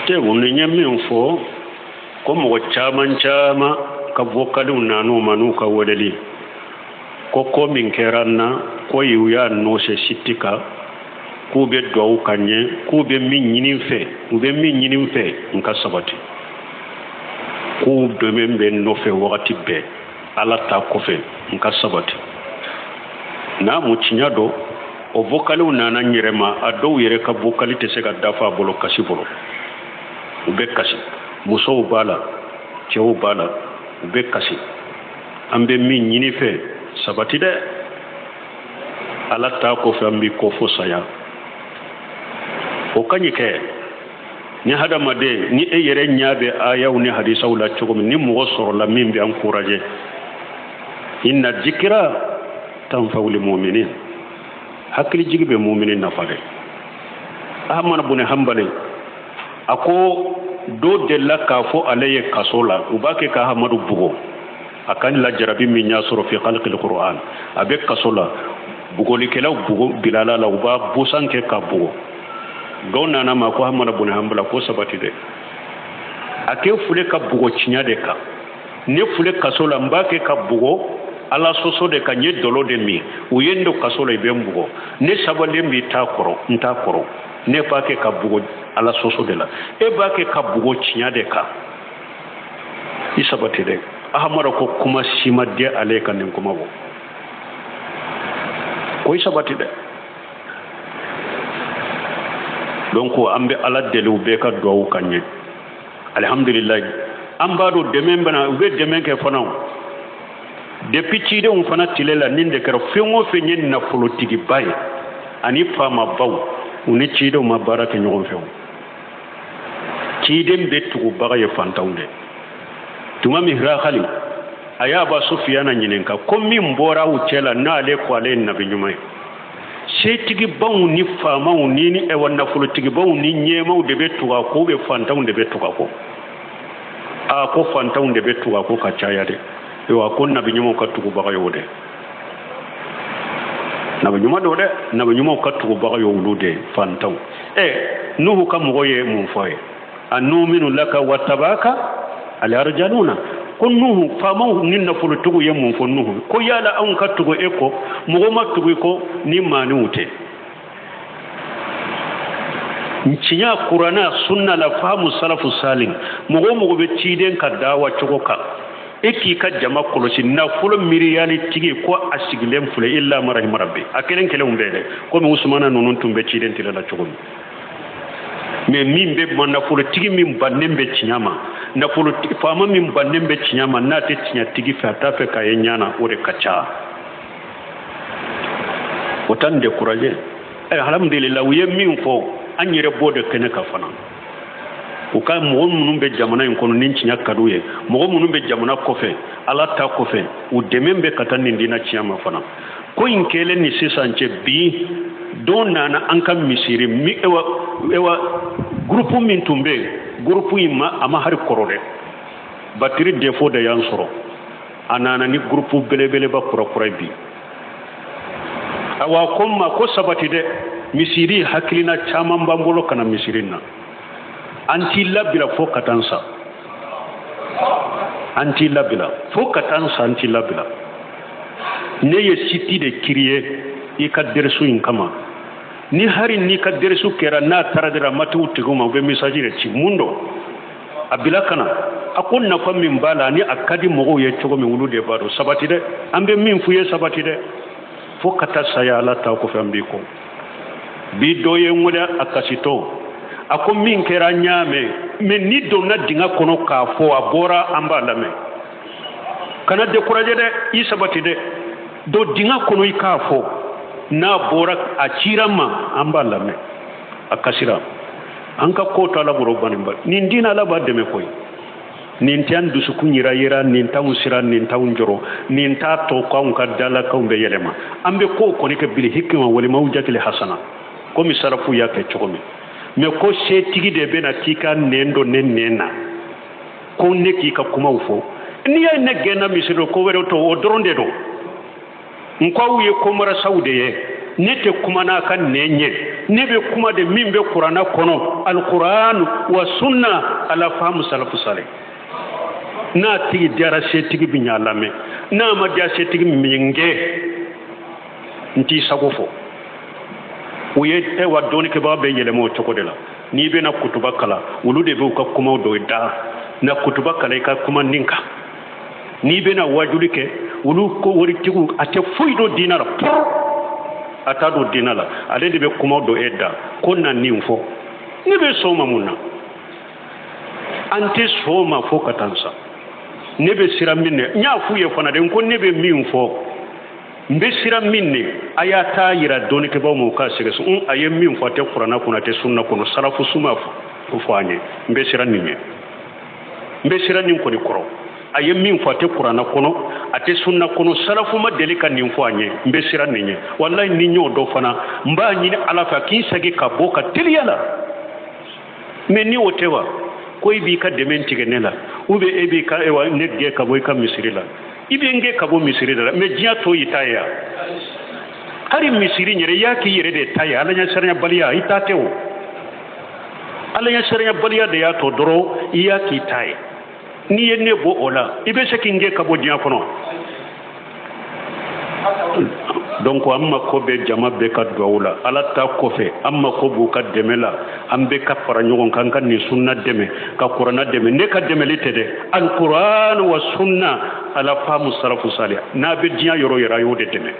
Te nin ye min fɔ ko mɔgɔ caman caman ka vocaliw nan'u ma n'u ka weleli ko ko min kɛra n na ko u y'a nɔse site kan k'u bɛ duwawu kɛ n ye k'u bɛ min ɲini n fɛ u bɛ min ɲini n fɛ n ka sabati k'u dɛmɛ bɛ n nɔfɛ wagati bɛɛ ala ta kɔfɛ n ka sabati n'a mu tiɲɛ don o vocaliw nana n yɛrɛ ma a dɔw yɛrɛ ka vocali tɛ se ka dafa a bolo kasi bolo u bɛ kasi musow b'a la cɛw b'a la u bɛ kasi an bɛ min ɲini fɛ sabati dɛ ala ta kɔfɛ an b'i kɔ fo saya o ka ɲi kɛ ni hadamaden ni e yɛrɛ ɲɛ bɛ ayaw ni hadisaw la cogo min ni mɔgɔ sɔrɔla min bɛ encourager inna zikira tanfa'ul mu'minin hakilijigi bɛ mumini nafa dɛ ahmad bun hanbali a ko dɔ delila k'a fɔ ale ye kaso la u b'a kɛ ka ahamadu bugɔ a ka lajarabi min y'a sɔrɔ fi khalqil qur'an a bɛ kaso la bugɔlikɛlaw bugo bilala la u b'a busan kɛ ka bugɔ dɔ nana ma ko ahmad bun hanbala ko sabati dɛ a k'e fule ka bugɔ tiɲɛ de kan ne fule kaso la n b'a kɛ ka bugɔ ala sɔsɔ de kan n ye dɔlɔ de min u ye n don kaso la i bɛ n bugɔ ne sabalilen b'i ta kɔrɔ n t'a kɔrɔ ne b'a kɛ ka bugɔ ala sɔsɔ de la e b'a kɛ ka bugɔ tiɲɛ de kan i sabati dɛ ahamadu ko kuma si ma diya ale ka nin kuma bɔ ko i sabati dɛ donc an bɛ ala deli u bɛɛ ka duwawu k'an ye alihamdulilayi an b'a dɔn dɛmɛ bɛna u bɛ dɛmɛ kɛ fana depuis cidenw fana tile la nin de kɛra fɛn o fɛn ye nafolotigiba ye ani faamabaw u ni cidenw ma baara kɛ ɲɔgɔn fɛ o ciden bɛɛ tugubaga ye fantanw de tuma min hirakali a y'aba sufiyana ɲininka ko min bɔra aw cɛ la n'ale ko ale ye nabi ɲuman ye setigibaw ni faamaw ni ni ɛwa nafolotigibaw ni ɲɛmaw de bɛ tugu a kɔ bɛ fantanw de bɛ tugu a kɔ a ko fantanw de bɛ tugu a kɔ ka caya dɛ ayiwa ko nabi ɲumanw ka tugubaga y'o de nabi ɲuman don dɛ nabi ɲumanw ka tugubaga y'olu de fantanw ɛ nuhu ka mɔgɔ ye mun fɔ a ye anuminu laka watabaka alarjaluna ko nuhu faamaw ni nafolotigiw ye mun fɔ nuhu ko yala anw ka tugu e kɔ mɔgɔ ma tugu i kɔ ni maaniw tɛ tiɲɛ kurana sunna la fahamu salafu salim mɔgɔ o mɔgɔ bɛ ciden ka dawa cogo kan e k'i ka jama kɔlɔsi nafolo miiriyali tigi ko a sigilen filɛ illa man rahima rabbi a kelen kelenw bɛɛ dɛ komi usumana ninnu tun bɛ ciden tile la cogo min mais min bɛ ma nafolotigi min bannen bɛ tiɲɛ ma nafolo faama min bannen bɛ tiɲɛ ma n'a tɛ tiɲɛtigi fɛ a t'a fɛ k'a ye ɲɛ na o de ka ca o t'an décourager ɛ alhamdulillah u ye min fɔ an yɛrɛ b'o de kɛnɛ kan fana u ka mɔgɔ minnu bɛ jamana in kɔnɔ ni tiɲɛ ka d'u ye mɔgɔ minnu bɛ jamana kɔfɛ ala ta kɔfɛ u dɛmɛ bɛ ka taa nin diinɛ tiɲɛ ma fana ko in kɛlen ni sisan cɛ bi don nana an ka misiri mi ewa ewa gurupu min tun bɛ yen gurupu in ma a ma hari kɔrɔ dɛ batiri défaut de y'an sɔrɔ a nana ni gurupu belebeleba kura kura ye bi awa ko n ma ko sabati dɛ misiri hakilina caman b'an bolo ka na misiri na an t'i labila fo ka taa sa an t'i labila fo ka taa sa an t'i labila ne ye site de créer i ka dɛrɛsu in kama ni hari n'i ka dɛrɛsu kɛra n'a taara dɛrɛ a ma t'u tigiw ma u bɛ message de ci mun don a bila ka na a ko nafa min b'a la ani a ka di mɔgɔw ye cogo min olu de b'a dɔn sabati dɛ an bɛ min f'u ye sabati dɛ fo ka taa saya ala ta kɔfɛ an b'i kɔ bi dɔ ye n wele a kasitɔ a ko min kɛra n y'a mɛn mais n'i donna dingɛ kɔnɔ k'a fɔ a bɔra an b'a lamɛn kana décourager dɛ i sabati dɛ don dingɛ kɔnɔ i k'a fɔ n'a bɔra a cira ma an b'a lamɛn a kasira an ka ko to ala bolo baninba nin diinɛ ala b'a dɛmɛ koyi nin tɛ an dusukun yira yira nin t'anw siran nin t'anw jɔrɔ nin t'a to k'anw ka dalakanw bɛ yɛlɛma an bɛ kow kɔni kɛ bil hikima wal maw'izatil hasana komi sarafu y'a kɛ cogo min mais ko setigi de bɛna k'i ka nɛn don ne nɛn na ko ne k'i ka kumaw fɔ n'i y'a ye ne gɛnna misiri ko wɛrɛ to o dɔrɔn de don n ko aw ye komarasaw de ye Ne tɛ kuma n'a ka nɛn ye, ne bɛ kuma de min bɛ kuranna kɔnɔ, alikuran wa sunna ala faamu salafu salih. N'a tigi diyara setigi bɛ ɲa lamɛn, n'a ma diya setigi min kɛ, n t'i sago fɔ. O ye ewa dɔnnikɛbaga bɛ yɛlɛma o cogo de la. N'i bɛna kutuba kalan, olu de b'u ka kumaw dɔ da na kutuba kalan i ka kuma nin kan. N'i bɛna wajuli kɛ, olu ko waritigiw a tɛ foyi dɔn diinɛ la, pɔrɔ a t'a dɔn diinɛ la, ale de bɛ kumaw dɔ e da ko na nin fɔ. Ne bɛ sɔn o ma mun na? An tɛ sɔn o ma fo ka taa sa. Ne bɛ siran min ɲɛ, n y'a f'u ye fana de, n ko ne bɛ min fɔ, n bɛ siran min ɲɛ, a y'a taa yira dɔnnikɛbaaw ma u k'a sɛgɛsɛgɛ. A ye min fɔ a tɛ kuranna kɔnɔ, a tɛ sunna kɔnɔ, salafu suma fɔ an ye. N bɛ siran nin ɲɛ, n bɛ siran nin kɔni kɔrɔ. A ye min fɔ a tɛ kuranna kɔnɔ, a tɛ sunna kɔnɔ, salafu ma deli ka nin fɔ an ye. N bɛ siran nin ɲɛ. Walayi ni n y'o dɔn fana, n b'a ɲini Ala fɛ k'i segin ka bɔ ka teliya la. Mɛ ni o tɛ wa, ko i b'i ka dɛmɛ tigɛ ne la, ou bien e b'i ka ewa ne gɛn ka bɔ i ka misiri la, i bɛ n gɛn ka bɔ misiri la, mɛ diɲɛ tɔ y'i ta ye yan. Hali misiri yɛrɛ, i y'a k'i yɛrɛ de ta ye. Ala ɲɛsiranyabaliya, i ta tɛ o. Ala ɲɛsiranyabaliya de y'a to dɔrɔn i y'a k'i ta ye. N'i ye ne bɔ o la, i bɛ se k'i gɛn ka bɔ diɲɛ kɔnɔ. Donc an mako bɛ jama bɛɛ ka duwawu la, Ala ta kɔfɛ an mako b'u ka dɛmɛ la. An bɛɛ ka fara ɲɔgɔn kan ka nin sunna dɛmɛ, ka kuranna dɛmɛ. Ne ka dɛmɛli tɛ dɛ, alikuran wa sunna ala faamu salafu salih. N'a bɛ diɲɛ yɔrɔ yɔrɔ, a y'o de dɛmɛ.